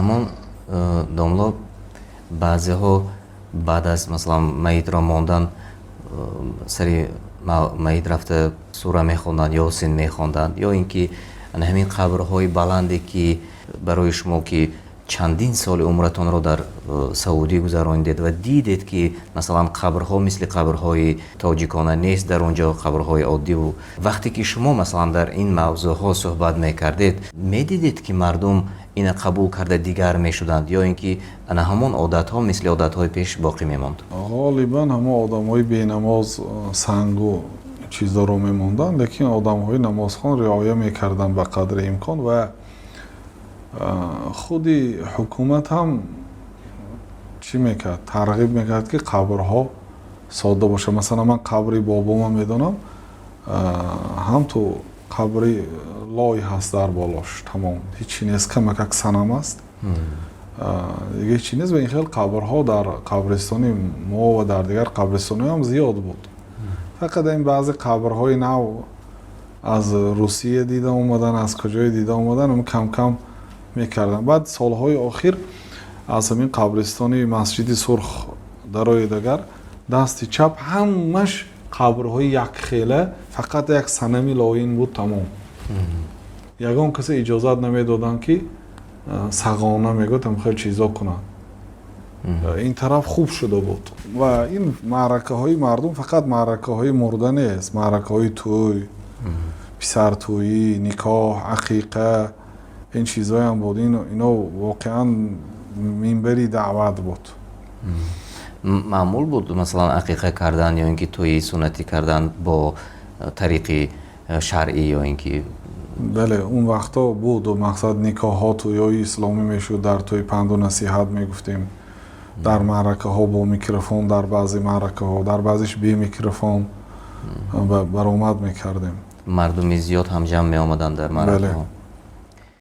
Ҳамон домло, баъзеҳо баъд аз, масалан, маитро мондан, сари маит рафта сура мехонданд, Ёсин мехонданд, ё ин ки ҳамин қабрҳои баланде, ки барои шумо, ки чандин соли умратонро дар Саудӣ гузаронидед ва дидед, ки масалан қабрҳо мисли қабрҳои тоҷикона нест, дар он ҷо қабрҳои оддиву вақте ки шумо, масалан, дар ин мавзӯъҳо суҳбат мекардед, медидед, ки мардум ина қабул карда дигар мешуданд, ё ин ки ана ҳамон одатҳо мисли одатҳои пеш боқӣ мемонд? Ғолибан ҳамон одамҳои бенамоз сангу чизоро мемонданд, лекин одамҳои намозхон риоя мекарданд ба қадри имкон. Ва худи ҳукумат ҳам чӣ мекард? Тарғиб мекард, ки қабрҳо содда бошад. Масалан, ман қабри бобома медонам, ҳамту қабри лой ҳаст, дар болош тамом, ҳечи нест, камакак санам аст, дига ҳечи нест. Ва ин хел қабрҳо дар қабристони мо ва дар дигар қабристонҳо ҳам зиёд буд. Фақат ин баъзе қабрҳои нав аз Русия дида омадан, аз куҷое дида омадан, кам кам мекарданд. Баъд солҳои охир аз ҳамин қабристони Масҷиди Сурх дароед агар, дасти чап ҳамаш қабрҳои якхела, фақат як санами лоин буд, тамом. Ягон касе иҷозат намедоданд, ки сағона мегӯяд, ҳамхел чизо кунанд. Ин тараф хуб шуда буд. Ва ин маъракаҳои мардум фақат маъракаҳои мурда нест, маъракаҳои тӯй, писартӯӣ, никоҳ, ақиқа, ин чизҳоям буд. Ино воқеан минбари даъват буд. Маъмул буд, масалан, ақиқа кардан ё ин ки тӯи суннатӣ кардан бо тариқи шаръӣ ё ин ки? Бале, он вақтҳо буд. Мақсад, никоҳҳо тӯйҳои исломӣ мешуд, дар тӯй панду насиҳат мегуфтем, дар маъракаҳо бо микрофон, дар баъзе маъракаҳо, дар баъзеш бе микрофон баромад мекардем. Мардуми зиёд ҳам ҷамъ меомаданд дар маъракаҳо?